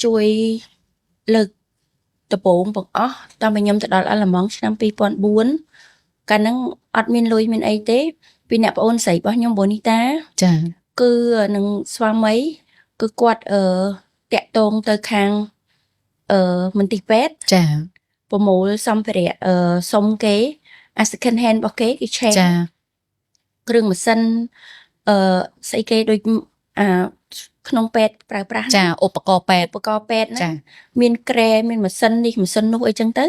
ជួយលើកដំបូងបង្អស់តាមខ្ញុំទៅដល់អាល្លឺម៉ង់ឆ្នាំ2004កាលហ្នឹងអត់មានលុយមានអីទេ ពីអ្នកប្អូនស្រីរបស់ខ្ញុំបូនីតា ចា គឺនឹងស្វាមីគឺគាត់តាក់ទងទៅខាងមន្ទីរពេទ្យ ចា ប្រមូលសម្ភារៈសុំគេអា second hand របស់គេគេឆេ ចា គ្រឿងម៉ាស៊ីនស្អីគេដូចអាក្នុងពេទ្យប្រើប្រាស់ ចាឧបករណ៍ពេទ្យ ឧបករណ៍ពេទ្យណា ចា មានគ្រែមានម៉ាស៊ីននេះម៉ាស៊ីននោះអីចឹងទៅ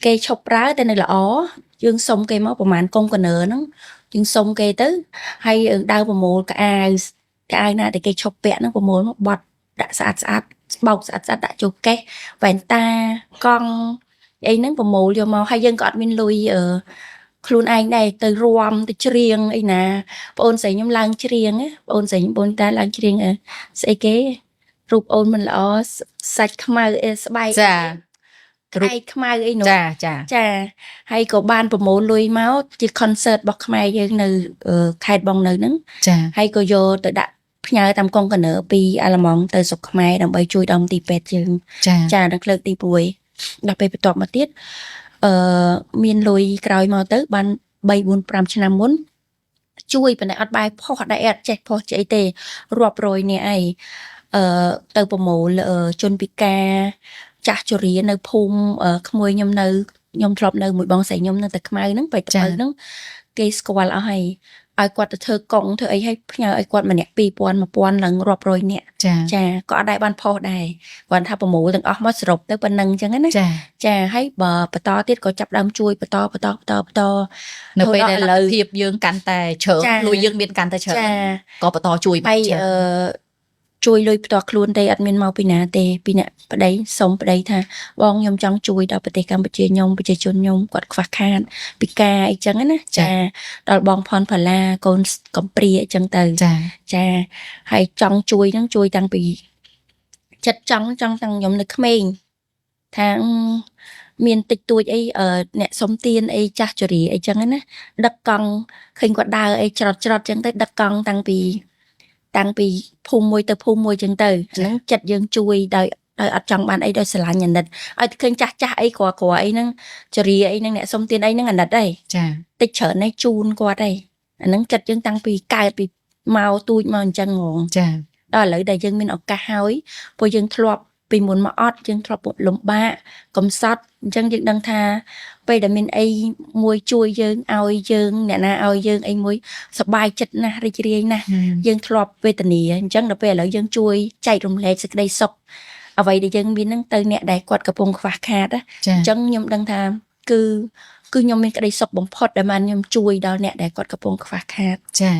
គេឈប់ប្រើតែនៅល្អយើងសុំគេមកប្រហែលកុងតឺន័រហ្នឹងយើងសុំគេទៅហើយដើរប្រមូលកៅអៅកៅអៅណាដែលគេឈប់ពាក់ហ្នឹងប្រមូលមកបត់ដាក់ស្អាតស្អាតបោកស្អាតស្អាតដាក់ចូលកេសវ៉ែនតាកង់អីហ្នឹងប្រមូលយកមកហើយយើងក៏អត់មានលុយខ្លួនឯងដែរទៅរាំទៅច្រៀងអីណាប្អូនស្រីខ្ញុំឡើងច្រៀងណាប្អូនស្រីខ្ញុំប្អូនតាឡើងច្រៀងស្អីគេរូបអូនមិនល្អសាច់ខ្មៅអីស្បែក ចា ក្បែកខ្មៅអីនោះ ចាចា ចាហើយក៏បានប្រមូលលុយមកជា concert របស់ខ្មែរយើងនៅខេត្តបងនៅហ្នឹង ចា ហើយក៏យកទៅដាក់ផ្ញើតាមកុងតឺន័រពីអាល្លឺម៉ង់ទៅស្រុកខ្មែរដើម្បីជួយដល់មន្ទីរពេទ្យយើង ចា ចាដល់លើកទី1ដល់ពេលបន្ទាប់មកទៀតមានលុយក្រោយមកទៅបាន3 4 5ឆ្នាំមុនជួយប៉ុន្តែអត់បាយផុសដែរអត់ចេះផុសចេះអីទេរាប់រយនាក់អីទៅប្រមូលជនពិការចាស់ជរានៅភូមិក្មួយខ្ញុំនៅខ្ញុំធ្លាប់នៅមួយបងស្រីខ្ញុំនៅតែខ្មៅហ្នឹងបែកតពៅហ្នឹងគេស្គាល់អស់ហើយឲ្យគាត់ទៅធ្វើកង់ធ្វើអីឲ្យផ្ញើឲ្យគាត់ម្នាក់2000 1000ឡើងរាប់រយនាក់ ចា ចាក៏អត់ដែរបានផុសដែរគាត់ថាប្រមូលទាំងអស់មកសរុបទៅប៉ុណ្ណឹងអញ្ចឹងណា ចា ចាហើយបើបន្តទៀតក៏ចាប់ដើមជួយបន្តបន្តបន្តបន្ត នៅពេលដែល ឥឡូវ លទ្ធភាពយើងកាន់តែច្រើន ចា លុយយើងមានកាន់តែច្រើន ចា ក៏បន្តជួយ ហើយ ច្រើន ជួយលុយផ្ទាល់ខ្លួនទេអត់មានមកពីណាទេពីអ្នកប្តីសុំប្តីថាបងខ្ញុំចង់ជួយដល់ប្រទេសកម្ពុជាខ្ញុំប្រជាជនខ្ញុំគាត់ខ្វះខាតពិការអីចឹងណាចាដល់បងផនផល្លាកូនកំព្រាអីចឹងទៅ ចា ចាហើយចង់ជួយហ្នឹងជួយតាំងពីចិត្តចង់ចង់តាំងខ្ញុំនៅក្មេងថាមានតិចតួចអីអ្នកសុំទានអីចាស់ជរាអីចឹងណាដឹកកង់ឃើញគាត់ដើរអីច្រត់ច្រត់ចឹងទៅដឹកកង់តាំងពីតាំងពីភូមិមួយទៅភូមិមួយចឹងទៅហ្នឹងចិត្តយើងជួយដោយដោយអត់ចង់បានអីដោយស្រឡាញ់អាណិតឲ្យឃើញចាស់ចាស់អីក្រក្រអីហ្នឹងជរាអីហ្នឹងអ្នកសុំទានអីហ្នឹងអាណិតអី ចា តិចច្រើននេះជូនគាត់អីអាហ្នឹងចិត្តយើងតាំងពីកើតពីមកទូចមកអញ្ចឹងហ្មង ចា ដល់ឥឡូវដែលយើងមានឱកាសហើយព្រោះយើងធ្លាប់ពីមុនមកអត់យើងធ្លាប់លំបាកកំសត់អញ្ចឹងយើងដឹងថាពេលដែលមានអីមួយជួយយើងឲ្យយើងអ្នកណាឲ្យយើងអីមួយសប្បាយចិត្តណាស់រីករាយណាស់យើងធ្លាប់វេទនាអញ្ចឹងដល់ពេលឥឡូវយើងជួយចែករំលែកសេចក្តីសុខអ្វីដែលយើងមានហ្នឹងទៅអ្នកដែលគាត់កំពុងខ្វះខាតណា ចា អញ្ចឹងខ្ញុំដឹងថាគឺគឺខ្ញុំមានក្តីសុខបំផុតដែលបានខ្ញុំជួយដល់អ្នកដែលគាត់កំពុងខ្វះខាត ចា